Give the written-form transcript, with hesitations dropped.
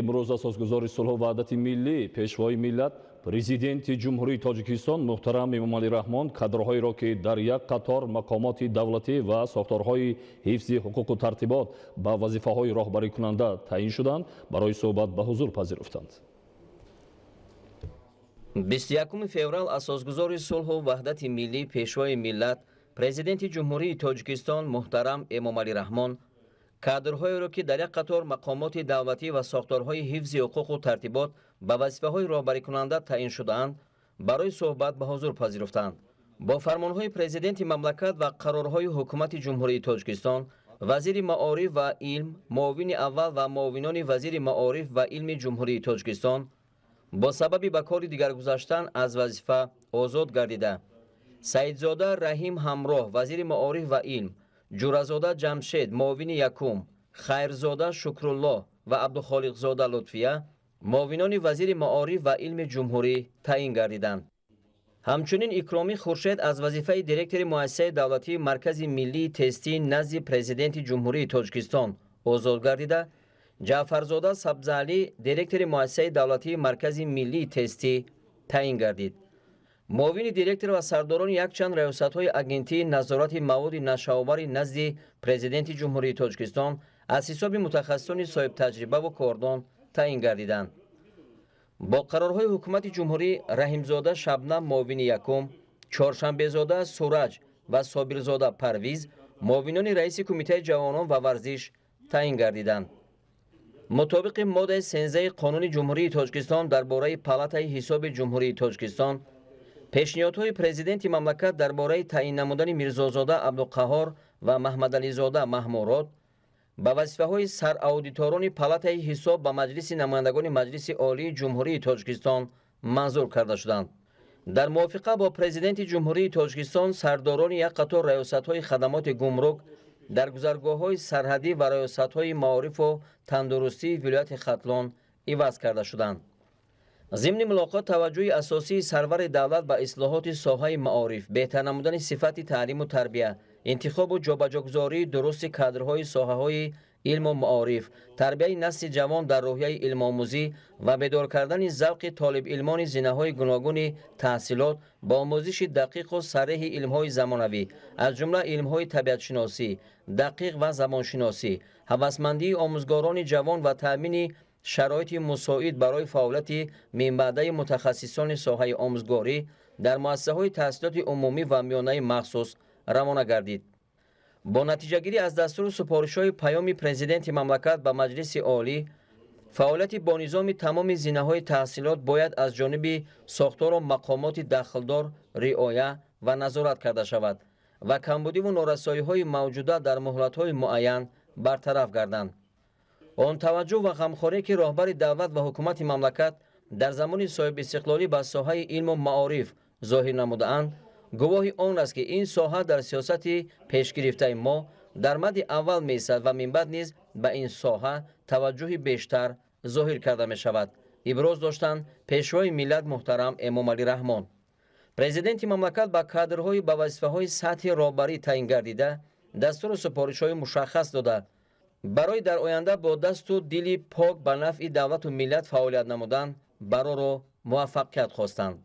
Имрӯз асосгузори сулҳу ваҳдати миллӣ, Пешвои миллат, Президенти Ҷумҳурии Тоҷикистон муҳтарам Эмомалӣ Раҳмон кадрҳоеро, ки дар як қатор мақомоти давлатӣ ва сохторҳои ҳифзи ҳуқуқу тартибот ба вазифаҳои роҳбарикунанда таъин шуданд, барои суҳбат ба ҳузур пазируфтанд. 21 феврал асосгузори сулҳу ваҳдати миллӣ, Пешвои миллат, Президенти Ҷумҳурии Тоҷикистон муҳтарам Эмомалӣ Раҳмон кадрҳоеро, ки дар як қатор мақомоти давлатӣ ва сохторҳои ҳифзи ҳуқуқу тартибот ба вазифаҳои роҳбарикунанда таъин шудаанд, барои суҳбат ба ҳузур пазируфтанд. Бо фармонҳои Президенти мамлакат ва қарорҳои Ҳукумати Ҷумҳурии Тоҷикистон вазири маориф ва илм, муовини аввал ва муовинони вазири маориф ва илми Ҷумҳурии Тоҷикистон бо сабаби ба кори дигар гузаштан аз вазифа озод гардида, Саидзода Раҳим Ҳамроҳ вазири маориф ва илм, Ҷуразода Ҷамшед муовини якум, Хайрзода Шукрулло ва Абдухолиқзода Лутфия муовинони вазири маориф ва илми ҷумҳурӣ таъин гардиданд. Ҳамчунин Икромӣ Хуршед аз вазифаи директори муассисаи давлатии Маркази миллии тестӣ назди Президенти Ҷумҳурии Тоҷикистон озод гардида, Ҷаъфарзода Сабзаалӣ директори муассисаи давлатии Маркази миллии тестӣ таъин гардид. Муовини директор ва сардорони якчанд раёсатҳои Агентии назорати маводи нашъаовари назди Президенти Ҷумҳурии Тоҷикистон аз ҳисоби мутахассисони соҳибтаҷрибаву кордон таъин гардиданд. Бо қарорҳои Ҳукумати Ҷумҳурӣ Раҳимзода Шабнам муовини якум, Чоршанбезода Сураҷ ва Собирзода Парвиз муовинони раиси Кумитаи ҷавонон ва варзиш таъин гардиданд. Мутобиқи моддаи 13 Қонуни Ҷумҳурии Тоҷикистон дар бораи Палатаи ҳисоби Ҷумҳурии Тоҷикистон пешниҳодҳои Президенти мамлакат дар бораи таъин намудани Мирзозода Абдуқаҳор ва Маҳмадализода Маҳмурод ба вазифаҳои сараудиторони Палатаи ҳисоб ба Маҷлиси намояндагони Маҷлиси Олии Ҷумҳурии Тоҷикистон манзур карда шуданд. Дар мувофиқа бо Президенти Ҷумҳурии Тоҷикистон сардорони як қатор раёсатҳои хадамоти гумрук дар гузаргоҳҳои сарҳадӣ ва раёсатҳои маорифу тандурустии вилояти Хатлон иваз карда шуданд. Зимни мулоқот таваҷҷӯҳи асосии сарвари давлат ба ислоҳоти соҳаи маориф, беҳтар намудани сифати таълиму тарбия, интихобу ҷобаҷогузории дурусти кадрҳои соҳаҳои илму маориф, тарбияи насли ҷавон дар рӯҳияи илмомӯзӣ ва бедор кардани завқи толибилмони зинаҳои гуногуни таҳсилот бо омӯзиши дақиқу сареҳи илмҳои замонавӣ, аз ҷумла илмҳои табиатшиносӣ, дақиқ ва забоншиносӣ, ҳавасмандии омӯзгорони ҷавон ва таъмини шароити мусоид барои фаъолияти минбаъдаи мутахассисони соҳаи омӯзгорӣ дар муассисаҳои таҳсилоти умумӣ ва миёнаи махсус равона гардид. Бо натиҷагирӣ аз дастуру супоришҳои Паёми Президенти мамлакат ба Маҷлиси Олӣ, фаъолияти бонизоми тамоми зинаҳои таҳсилот бояд аз ҷониби сохтору мақомоти дахлдор риоя ва назорат карда шавад ва камбудиву норасоиҳои мавҷуда дар муҳлатҳои муайян бартараф гарданд. Он таваҷҷӯҳ ва ғамхорие, ки роҳбари давлат ва ҳукумати мамлакат дар замони соҳибистиқлолӣ ба соҳаи илму маориф зоҳир намудаанд, гувоҳи он аст, ки ин соҳа дар сиёсати пешгирифтаи мо дар мадди аввал меистад ва минбаъд низ ба ин соҳа таваҷҷӯҳи бештар зоҳир карда мешавад, иброз доштанд Пешвои миллат муҳтарам Эмомалӣ Раҳмон. Президенти мамлакат ба кадрҳои ба вазифаҳои сатҳи роҳбарӣ таъин гардида дастуру супоришҳои мушаххас дода, барои дар оянда бо дасту дили пок ба нафъи давлату миллат фаъолият намудан барору муваффақият хостанд.